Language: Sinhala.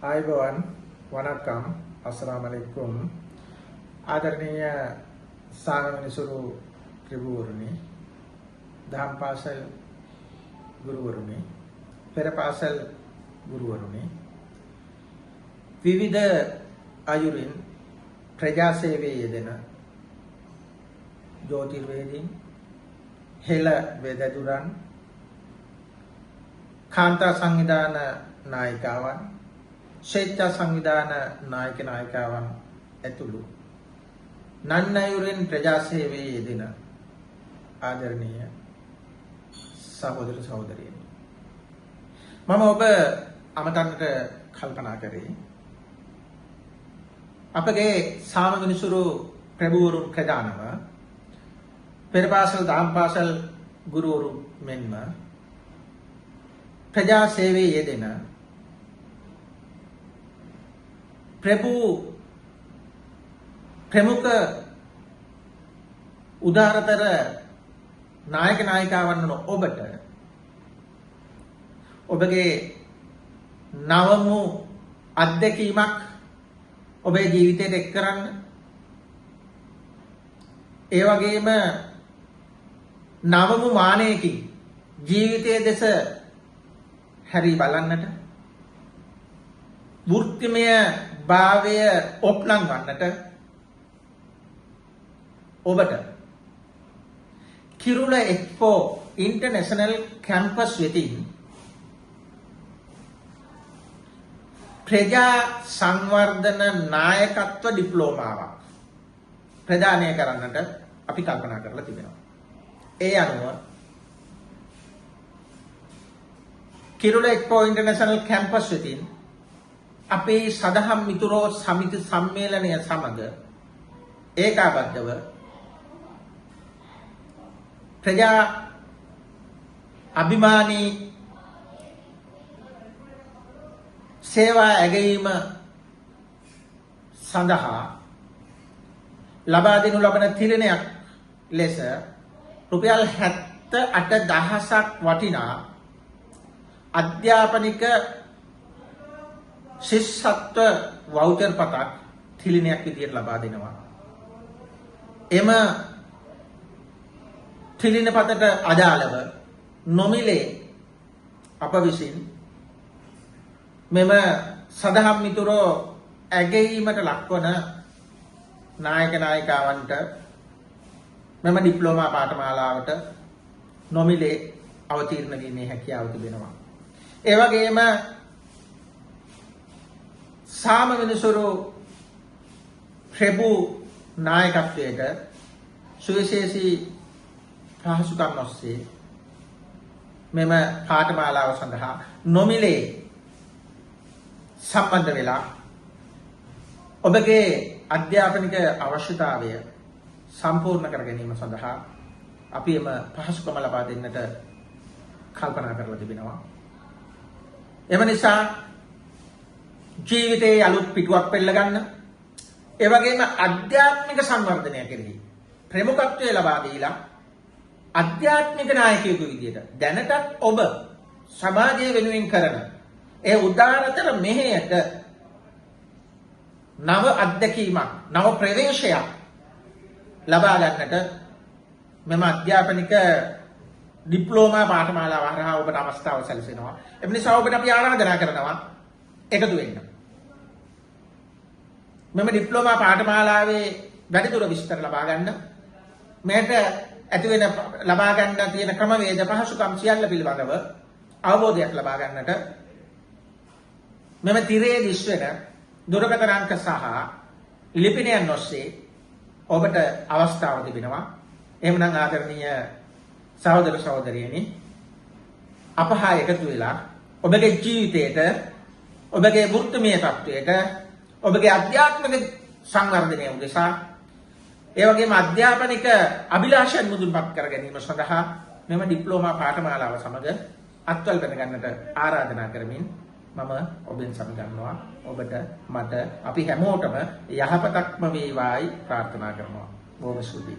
ආයුබෝවන්, වණක්කම්, අස්සලාමු අලයිකුම්. ආදරණීය සාමමිනිසුරු ත්‍රිවරුනි, දහම් පාසල් ගුරුවරුනි, පෙර පාසල් ගුරුවරුනි, විවිධ අයුරින් ප්‍රජා සේවයේ යෙදෙන ජ්‍යොතිර්වේදීන්, හෙළ වෙදදුරන්, කාන්තා සංවිධාන නායිකාවන්, ස්වේච්ඡා සංවිධාන නායක නායිකාවන් ඇතුළු නන් අයුරින් ප්‍රජා සේවයේ යෙදෙන ආදරණීය සහෝදර සහෝදරියනි, මම ඔබ අමතන්නට කල්පනා කරේ අපගේ සාමමිනිසුරු ප්‍රභූවරුන් ප්‍රධානව පෙර පාසල් දහම් පාසල් ගුරුවරු මෙන්ම ප්‍රජා සේවයේ යෙදෙන ප්‍රභූ ප්‍රමුඛ උදාරතර නායක නායිකාවන් වන ඔබට ඔබගේ නවමු අත්දැකීමක් ඔබේ ජීවිතයට එක් කරන්න, ඒ වගේම නවමු මානයකින් ජීවිතයේ දෙස හැරී බලන්නට, වෘත්තිමය භාවය ඔප්නංවන්නට ඔබට කිරුළ එක්ස්පෝ ඉන්ටර්නැෂනල් කැම්පස් වෙතින් ප්‍රජා සංවර්ධන නායකත්ව ඩිප්ලෝමාවක් ප්‍රදානය කරන්නට අපි කල්පනා කරලා තිබෙනවා. ඒ අනුව කිරුළ එක්ස්පෝ ඉන්ටර්නැෂනල් කැම්පස් වෙතින් අපේ සදහම් මිතුරෝ සමිති සම්මේලනය සමග ඒකාබද්ධව ප්‍රජා අභිමානී සේවා ඇගයීම සඳහා ලබා දෙනු ලබන තිරණයක් ලෙස රුපියල් 78,000ක් වටිනා අධ්‍යාපනික ශිෂ්‍යත්ව වවුචර් පතක් තිලිනයක් විදියට ලබා දෙනවා. එම තිලින පතට අදාළව නොමිලේ අප විසින් මෙම සදහම් මිතුරෝ ඇගයීමට ලක්වන නායක නායිකාවන්ට මෙම ඩිප්ලෝමා පාඨමාලාවට නොමිලේ අවතීර්ණ වීමේ හැකියාව තිබෙනවා. ඒ වගේම සාම විනිසුරු ප්‍රභූ නායකත්වයට සුවිශේෂී පහසුකම් ඔස්සේ මෙම පාඨමාලාව සඳහා නොමිලේ සම්බන්ධ වෙලා ඔබගේ අධ්‍යාපනික අවශ්‍යතාවය සම්පූර්ණ කර ගැනීම සඳහා අපි එම පහසුකම ලබා දෙන්නට කල්පනා කරලා තිබෙනවා. එම නිසා ජීවිතයේ අලුත් පිටුවක් පෙළ ගන්න, ඒ වගේම අධ්‍යාත්මික සංවර්ධනය කෙරෙහි ප්‍රමුඛත්වය ලබා දීලා අධ්‍යාත්මික නායකයෙකු විදියට දැනටත් ඔබ සමාජය වෙනුවෙන් කරන ඒ උදාරතර මෙහෙයට නව අත්දැකීමක්, නව ප්‍රවේශයක් ලබා ගන්නට මෙම අධ්‍යාපනික ඩිප්ලෝමා පාඨමාලාව හරහා ඔබට අවස්ථාව සැලසෙනවා. එම නිසා ඔබට අපි ආරාධනා කරනවා එකතු වෙන්න. මෙම ඩිප්ලෝමා පාඨමාලාවේ වැඩිදුර විස්තර ලබා ගන්න, මෙයට ඇති වෙන ලබා ගන්න තියෙන ක්‍රමවේද පහසුකම් සියල්ල පිළිබඳව අවබෝධයක් ලබා ගන්නට මෙම තිරයේ දිස්වෙන දුරකථන අංක සහ ලිපිනයන් ඔස්සේ ඔබට අවස්ථාව තිබෙනවා. එහෙමනම් ආදරණීය සහෝදර සහෝදරියනි, අප හා එකතු වෙලා ඔබගේ ජීවිතයට, ඔබගේ වෘත්තීය තත්වයට, ඔබගේ අධ්‍යාත්මික සංවර්ධනය උදෙසා, ඒ වගේම අධ්‍යාපනික අභිලාෂයන් මුදුන්පත් කර ගැනීම සඳහා මෙම ඩිප්ලෝමා පාඨමාලාව සමග අත්වල් බැඳ ගන්නට ආරාධනා කරමින් මම ඔබෙන් සමගන්නවා. ඔබට, මට, අපි හැමෝටම යහපතක්ම වේවායි ප්‍රාර්ථනා කරනවා. බොහොම ස්තුතියි.